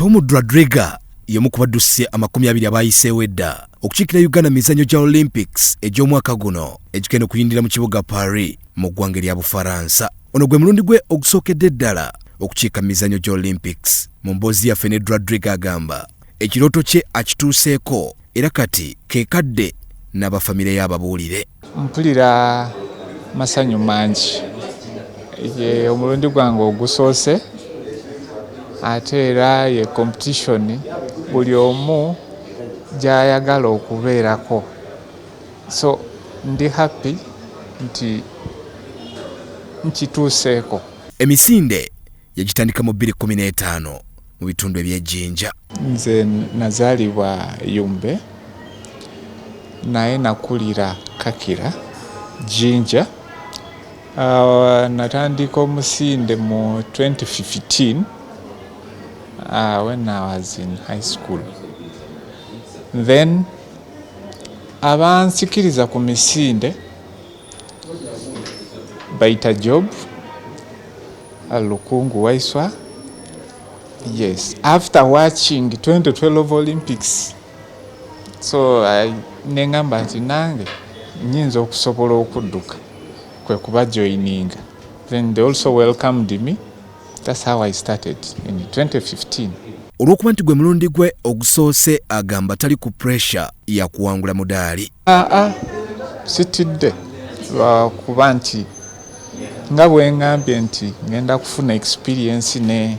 Tom Dradriga y'omu ku baddusi 20 abayiseewo edda okukiikira Uganda mu mizannyo gya Olympics egy'omwaka guno egigenda okuyindira mu kibuga Paris mu ggwanga erya Bufaransa. Ono gwe mulundi gwe ogusookedde ddala okukiika mu mizannyo gya Olympics. Mu mboozi yaffe ne Dradriga agamba ekirooto kye akituuseeko era kati ke kadde n'abafamire ye ababuulire. Mpulira masanyu mangi, ye omulundi gwange ogusoose, ate era ye competition buli omu gy'ayagala okubeerako, so ndi happy nti nkituuseeko. Emisinde yagitandika mu 2015 mu bitundu eby'ejjinja. Nze nazaalibwa Yumbe naye nakulira Kakira, Jinja. Natandika omusinde mu 2015 when I was in high school. Then abansikiriza ku misinde bayita Job Lukungu Waiswa. Yes, after watching 2012 Olympics, so nengamba nti nange nyinza okusobola okudduka, kwe kuba joininga. Then they also welcomed me. That's how I started in 2015. Olw'okuba nti gwe mulundi gwe ogusoose, agamba tali ku pressure ya kuwangula mudaali. Aa, sitidde lwakuba nti nga bwe ngambye nti ngenda kufuna experience ne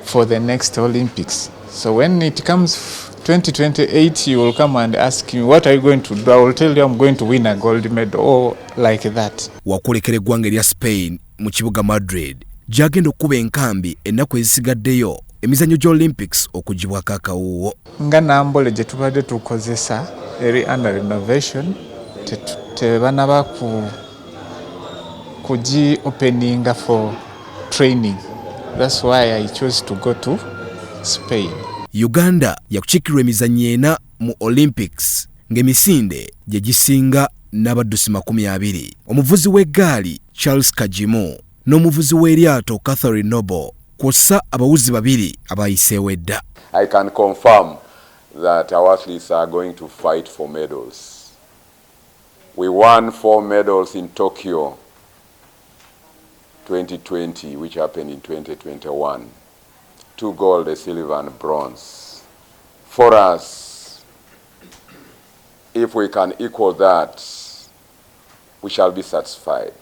for the next Olympics. So when it comes 2028, you will come and ask me, "What are you going to do?" I will tell you I'm going to win a gold medal or like that. Wakwolekera eggwanga erya Spain mu kibuga Madrid gy'agenda okukuba enkambi ennaku ezisigaddeyo emizannyo gya Olympics okugibwako akawuuwo. Nga Nambole gye tubadde tukozesa eri under renovation, tebanaba ku kugi openinga for training. That's why I chose to go to Spain. Uganda yakukiikirwa emizannyo ena mu Olympics ng'emisinde gye gisinga n'abaddusi 20, omuvuzi w'eggaali Charles Kagimu n'omuvuzi w'eryato Catherine Noble, kw'ossa abawuzi babiri abayiseewo edda. I can confirm that our athletes are going to fight for medals. We won four medals in Tokyo 2020, which happened in 2021. Two gold, a silver, and bronze. For us, if we can equal that, we shall be satisfied.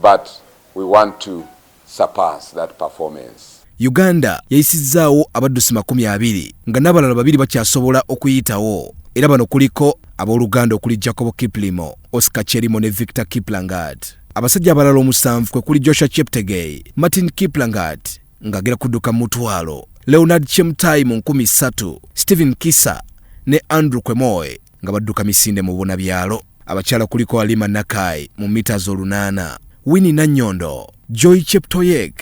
But we want to surpass that performance. Uganda yayisizzaawo abaddusi 20 nga n'abalala babiri bakyasobola okuyitawo, era bano kuliko abooluganda okuli Jacob Kiplimo, Oscar Cherimo ne Victor Kiplangat. Abasajja abalala omusanvu kwe kuli Joshua Cheptegei, Martin Kiplangat ng'agera kudduka mu 500, Leonard Chemutai mu 3000, Stephen Kisa ne Andrew Kwemoe nga badduka misinde mu bunabyalo. Abakyala kuliko Alima Nakai mu mita z'olunaana, Winnie Nanyondo, Joy Cheptoyek,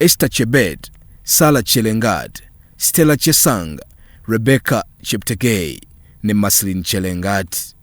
Esther Chebet, Sara Chelengat, Stella Chesang, Rebecca Cheptegei ne Marceline Chelengat.